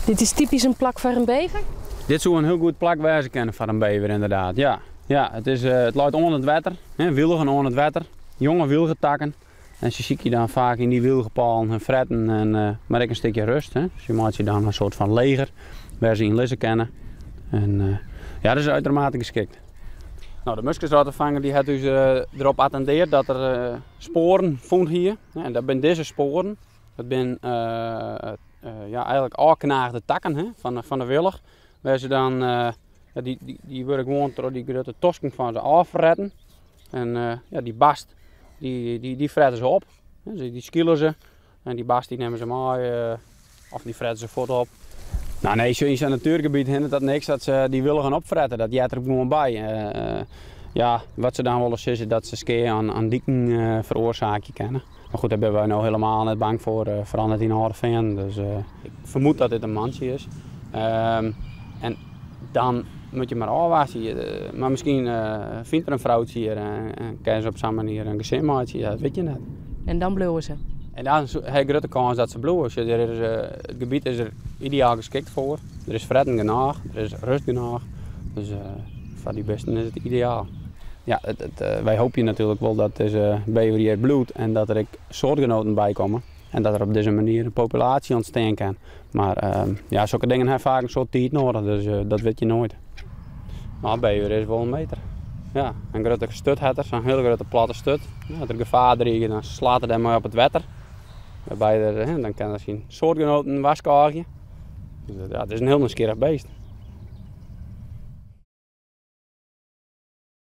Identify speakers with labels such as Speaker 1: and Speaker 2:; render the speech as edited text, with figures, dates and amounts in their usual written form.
Speaker 1: Dit is typysk in plak foar in bever?
Speaker 2: Dit soe in hiel goed plak wêze kinne foar in bever, ynderdaad. Ja, ja it, is, it leit oan it wetter, hè, wylgen oan it wetter, jonge wylgetakken. En se sykje dan faak yn dy wylgepôlen hun fretten, en, mar ek in stikje rêst. Hè. Se meitsje dan in soart fan leger wêr't se yn lizze kinne. En ja, dat is uitermate geskikt. No, de muskusrottefanger dy hat ús derop attindearre dat er spoaren fûn hie. En dat binne dizze spoaren. Dat binne ja, eigenlik ôfknaagde takken, hè, fan de wilch. Wêr se dan, ja, dy wurde gewoan troch dy grutte tosken fan se ôffretten. En ja, dy bast, dy frette se op. Dy skile se en dy bast dy nimme se mei of dy frette se fuort op. No nee, sjoch, yn sa'n natuergebiet hinderet dat niks dat se dy wilgen opfrette. Dat heart der gewoan by. Ja, wat se dan wolle sizze dat se skea oan diken feroarsaakje kinne. Mar goed, dêr binne wy no helemaal net bang foar, foaral net yn Alde Feanen. Dus ik fermoed dat dit in mantsje is. En dan moat je mar ôfwachtsje. Mar miskien fynt er in froutsje hjir en kinne se op sa'n manier in gesin meitsje. Ja, dat wit je net.
Speaker 1: En dan bliuwe se?
Speaker 2: En dan ha je grutte kâns dat se bliuwe. Sjoch, der is, it gebiet is der ideaal geskikt foar. Der is fretten genôch, der is rêst genôch. Dus foar dy bisten is it ideaal. Ja, wy hoopje natuerlik wol dat dizze bever hjir bliuwt en dat der ek soartgenoaten by komme. En dat der op dizze manier in populaasje ûntstean kin. Mar ja, sokke dingen ha faak in soad tiid nedich, dus dat wit je noait. Mar bever is wol in meter. Ja, in grutte sturt hat er, sa'n hiele grutte platte sturt. As der gefaar driget, dan slaat er dêrmei op it wetter. Wêrby er, dan kin er syn soartgenoaten warskôgje. Dus ja, it is in hiel nijsgjirrich beest.